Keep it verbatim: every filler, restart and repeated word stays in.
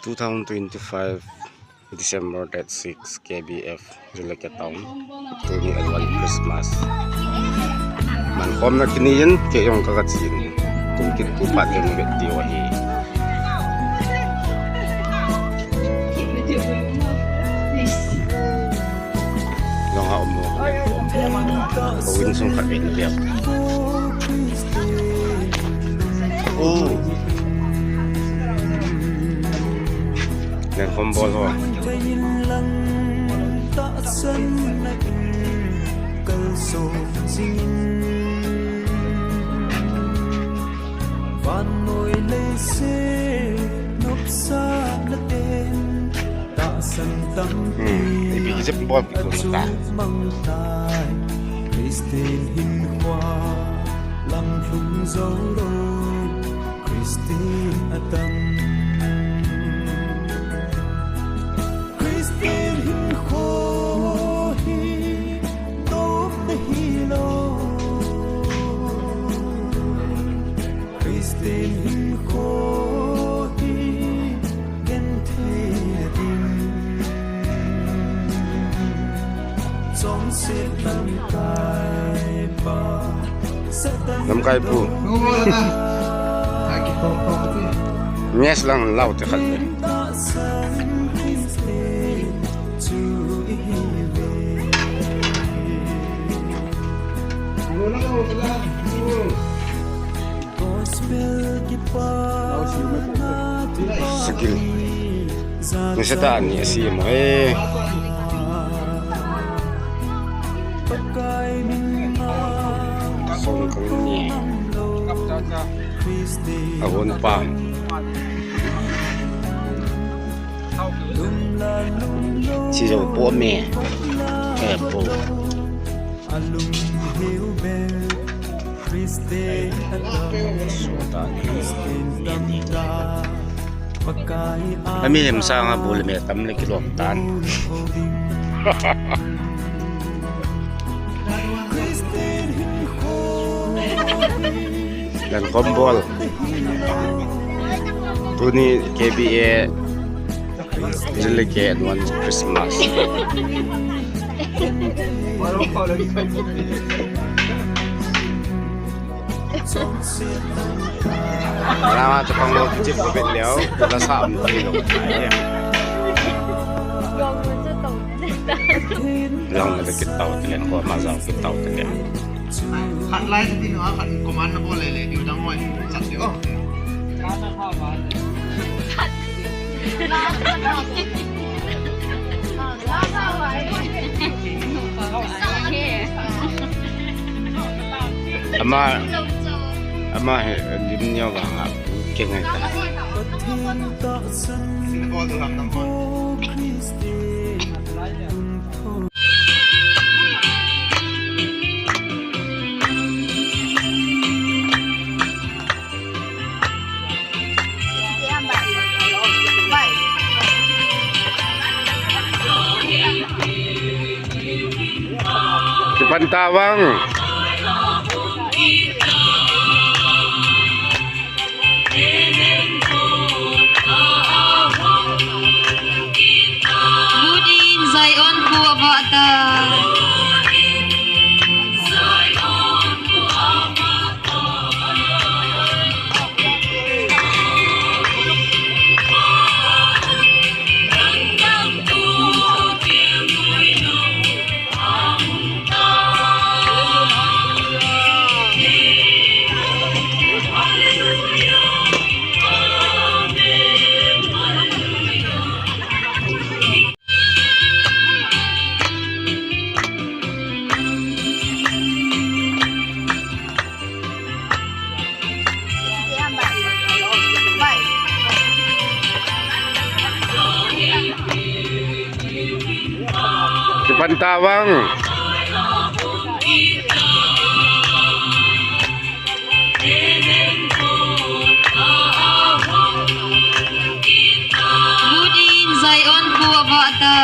Two thousand twenty-five December date six, K B F, Rilike Town. Tuni advance Christmas. Mankhawmna kini in kei zong ka ka cin. Kum kit kum pah teng bet ding uh ahi. Zong a om uh. Ko inn sung khat in liap. Oh. Nen khom bawl ho. Vannoi leiset nopsakna ten tahsan tampi, hmm, i bik zep bawl kik ta. Mangtai Khristian hinkhua lam hlum zo lo Khristian a tam. Khristian hinkhua hi tawpna hi lo. Khristian hinkhua hi genthei a ding. Sawmsit lamkai pa Satan lamkai pu. Nges lang lau te khat le. Sagil. Nisa ta ni a si mo e. Song kang ni. A hon pa. Si zo po me. E po. A mi hem sanga bu le me tam le kilawm tan. Len khom bawl. Tuni K B A Rilike advance Christmas. Lama tu pang lo cip ko bet liau, tu la sa am ti lo. Lang na kita tau ti len ko ma zau kita tau ti len. Khat lai sa ti no a khat command na bawl lele diu dang oi. Sat diu. Ama, ama he lim nyo vang a keng ai ta. Kipan tawang. Budin Zion ku abata. Kipan tawang. Budin Zion ku abata.